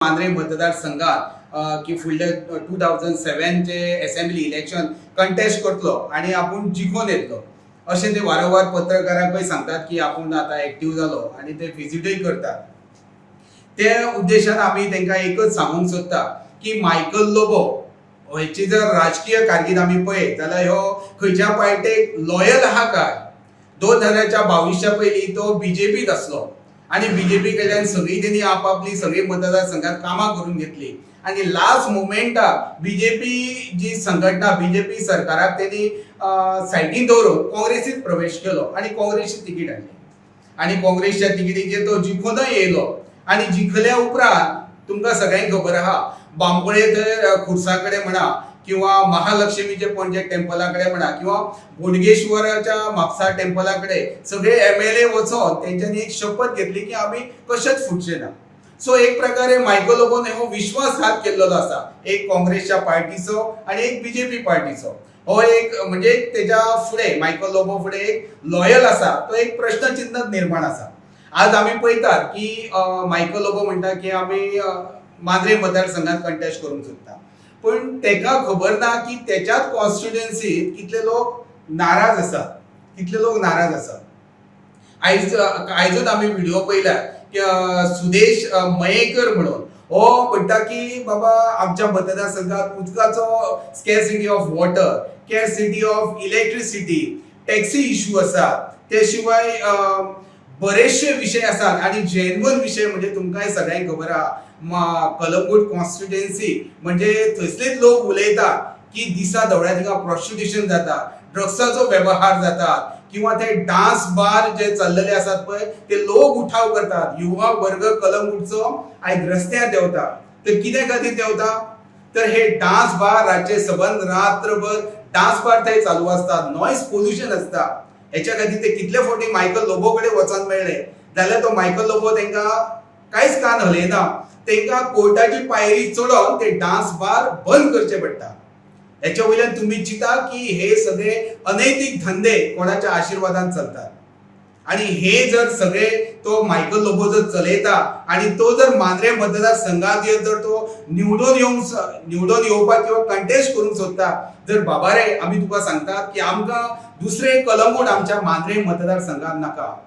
मांद्रे मतदारसंघात की फुडले 2007चे एसेंब्ली इलेक्शन कंटेस्ट करतलो आनी आपूण जिखोन येतलो अशें ते वारंवार पत्रकारांकय सांगतात की आपूण आतां एक्टीव जालो आनी ते विजिटूय करतात. त्या उद्देशान आमी तांकां एकच सांगूंक सोदता की मायकल लोबो हेची जर राजकीय कारकीर्द आमी पळयत जाल्यार ह्यो खंयच्या पार्टेक लॉयल आहा काय? 2022च्या पयलीं तो बीजेपीत आसलो आनी बीजेपी कडल्यान सगळीं तेणी आपापली सगळीं मतदारसंघात कामां करून घेतली आनी लास्ट मुमेंटाक बीजेपी जी संघटना, बीजेपी सरकाराक तेणी सायडीन दवरून काँग्रेसीत प्रवेश केलो आनी काँग्रेसी तिकीट हाडली आनी काँग्रेसच्या तिकेटीचेर तो जिखूनय येयलो. आनी जिखल्या उपरांत तुमकां सगळ्यांक खबर आहा, बांबोळे थंय खुर्सा कडेन म्हणा किंवा महालक्ष्मीचे पणजे टेम्पला कडेन म्हणा किंवा बोडगेश्वराच्या म्हापसा टेम्पला कडेन सगळे एमएलए वचोन तेंच्यांनी एक शपथ घेतली की आमी कशेंच फुटचे ना. सो एक प्रकारे मायकल लोबोन हो विश्वासघात केल्लो आसा, एक काँग्रेसच्या पार्टीचो आनी एक बीजेपी पार्टीचो. हो एक म्हणजे तेच्या फुडें, मायकल लोबो फुडें एक लॉयल आसा तो एक प्रश्नचिन्ह निर्माण आसा. आज आमी पळयतात की मायकल लोबो म्हणटा की आमी मांद्रे मतदारसंघात कंटेस्ट करूंक सोदता, पण तेका खबर ना की तेच्याच कॉन्स्टिट्युएन्सीत कितले लोक नाराज आसात, कितले लोक नाराज आसात. आयजूच आमी व्हिडिओ पळयला की सुदेश मयेकर म्हणून हो म्हणटा की बाबा, आमच्या मतदारसंघात उदकाचो scarcity of water, scarcity of electricity, taxi issue आसा, ते शिवाय बरेचशे विशय आसात. आनी जेन्युइन विशय म्हणजे तुमकांय सगळ्यांक खबर आहा, कलंगूट कॉन्स्टिट्युएन्सी म्हणजे थंयसलेच लोक उलयतात की दिसा धवळ्या थिंगा प्रॉस्टिट्युशन जाता, ड्रग्साचो वेव्हार जाता किंवा ते डान्स बार जे चल्लेले आसात पळय ते लोक उठाव करतात. युवा वर्ग कलंगूटचो आयज रस्त्यार देंवता, तर कित्या खातीर देंवता? तर हे डान्स बार रातचे सबंद रात्रभर डान्स बार थंय चालू आसतात, नॉयज पोल्युशन आसता. हेच्या खातीर ते कितले फावटी मायकल लोबो कडेन वचोन मेळ्ळे जाल्यार तो मायकल लोबो तांकां कांयच कान हलयना. तांकां कोर्टाची पायरी चडोवन ते डान्स बार बंद करचे पडटा. हेच्या वयल्यान तुमी चिंता की हे सगळे अनैतीक धंदे कोणाच्या आशिर्वादान चलतात आणि हे जर सगळे तो मायकल लोबो जर चलयता आणि तो जर मांद्रे मतदारसंघात येत जर तो निवडून येवपाक किंवा कंटेस्ट करूंक सोदता, जर बाबा रे, आमी तुका सांगतात की आमकां दुसरे कलंगूट आमच्या मांद्रे मतदारसंघात नाका.